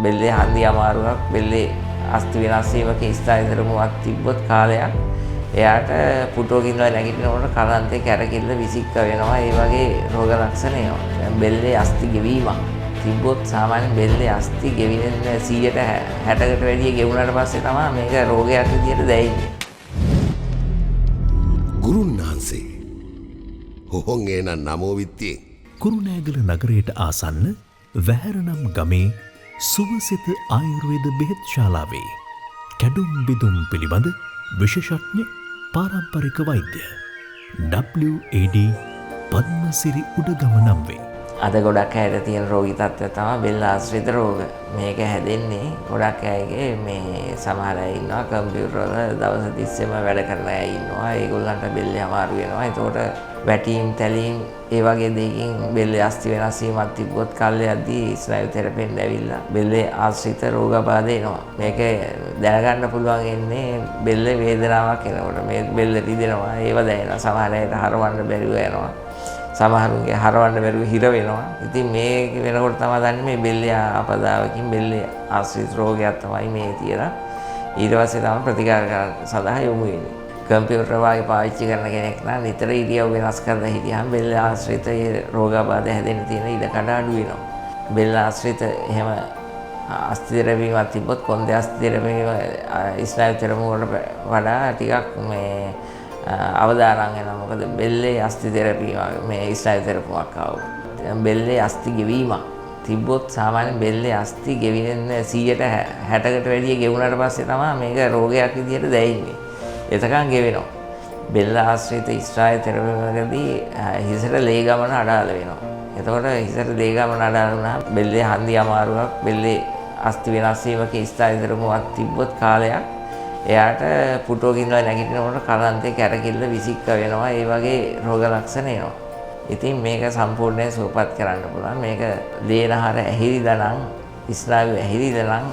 බෙල්ලේ හන්දි අමාරුවක්, බෙල්ලේ අස්ථි වෙනස් වීමක ස්නායු තෙරපුමක් තිබ්බොත් කාලයක් එයාට පුටුවක ඉඳලා නැගිටිනකොට කලන්තේ කැරකිල්ල විසික්ක වෙනවා. ඒ වගේ රෝග ලක්ෂණ එනවා. දැන් බෙල්ලේ අස්ථි ගෙවීමක් තිබ්බොත් සාමාන්‍යයෙන් බෙල්ලේ අස්ථි ගෙවෙන 60%කට වැඩිය ගෙවුනට පස්සේ තමයි මේක රෝගයක් විදියට දැනෙන්නේ. ගුරුන්නාන්සේ හොහොන් ඒනම් නමෝ විත්තියෙන්. කුරුණෑගල නගරයට ආසන්න වැහැරනම් ගමේ සුවසිත ආයුර්වේද බෙහෙත් ශාලාවේ කැඩුම් බිදුම් පිළිබඳ විශේෂඥ පාරම්පරික වෛද්‍ය WAD Padmasiri Udagama නම් වේ. අද ගොඩක් අයට තියෙන රෝගී තත්ත්වය තමයි බෙල්ල ආශ්‍රිත රෝග. මේක හැදෙන්නේ ගොඩක් අයගේ මේ සමහර අය ඉන්නවා කම්පියුටර් වල දවස තිස්සෙම වැඩ කරන අය ඉන්නවා. ඒගොල්ලන්ට බෙල්ලේ අමාරු වෙනවා. එතකොට වැටීම්, තැලීම් ඒ වගේ දෙයකින් බෙල්ලේ අස්ථි වෙනස් වීමක් තිබ්බොත් කල් යද්දී ස්නායු තෙරපෙන්න ඇවිල්ලා බෙල්ලේ ආශ්‍රිත රෝගාබාධ එනවා. මේක දැනගන්න පුළුවන් එන්නේ බෙල්ලේ වේදනාවක් එනකොට. මේ බෙල්ල රිදෙනවා, ඒව දැනෙනවා. සමහර අයට හරවන්න බැරුව යනවා. සමහරුන්ගේ හරවන්න බැරුව හිර වෙනවා. ඉතින් මේ වෙනකොට තමයි දන්නේ මේ බෙල්ලේ ආපදාවකින් බෙල්ලේ ආශ්‍රිත රෝගයක් තමයි මේ කියලා. ඊට පස්සේ තමයි ප්‍රතිකාර කරන්න සඳහා යොමු වෙන්නේ. කම්පියුටර් වාගේ පාවිච්චි කරන කෙනෙක් නම් නිතර ඉරියව් වෙනස් කරලා හිටියහම බෙල්ල ආශ්‍රිත ඒ රෝගාබාධ හැදෙන්න තියෙන ඉඩකඩ අඩු වෙනවා. බෙල්ල ආශ්‍රිත එහෙම අස්ථි තෙරපීමක් තිබ්බොත් කොන්දේ අස්ථි තෙරපීම ස්නායු තෙරපුමකට වඩා ටිකක් මේ අවදානම් වෙනවා. මොකද බෙල්ලේ අස්ථි තෙරපීම මේ ස්නායු තෙරපුමක් ආවොත්. බෙල්ලේ අස්ථි ගෙවීමක් තිබ්බොත් සාමාන්‍යයෙන් බෙල්ලේ අස්ථි ගෙවෙන 60%කට වැඩිය ගෙවුනට පස්සේ තමයි මේක රෝගයක් විදියට දැනෙන්නේ. එතකන් ගෙවෙනවා. බෙල්ල ආශ්‍රිත ස්නායු තෙරපීමකදී හිසට ලේ ගමන අඩාල වෙනවා. එතකොට හිසට ලේ ගමන අඩාල වුණාම බෙල්ලේ හන්දි අමාරුවක්, බෙල්ලේ අස්ථි වෙනස් වීමක ස්නායු තෙරපුමක් තිබ්බොත් කාලයක් එයාට පුටුවක ඉඳලා නැගිටිනකොට කලන්තේ කැරකිල්ල විසික්ක වෙනවා. ඒ වගේ රෝග ලක්ෂණ එනවා. ඉතින් මේක සම්පූර්ණයෙන් සුවපත් කරන්න පුළුවන්. මේක ලේනහර ඇහිරිලා නම්, ස්නායු ඇහිරිලා නම්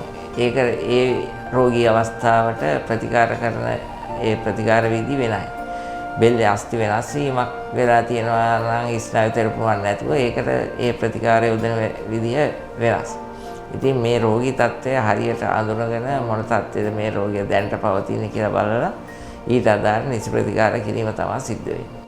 ඒක ඒ රෝගී අවස්ථාවට ප්‍රතිකාර කරන ඒ ප්‍රතිකාර විදි වෙනයි. බෙල්ලේ අස්ථි වෙනස් වීමක් වෙලා තියෙනවා නම් ස්නායු තෙරපුමක් නැතුව ඒකට ඒ ප්‍රතිකාර යොදන විදිය වෙනස්. ඉතින් මේ රෝගී තත්ත්වය හරියට අඳුනගෙන මොන තත්ත්වයද මේ රෝගය දැනට පවතින්නේ කියලා බලලා ඊට අදාළ නිසි ප්‍රතිකාර කිරීම තමයි සිද්ධ වෙන්නේ.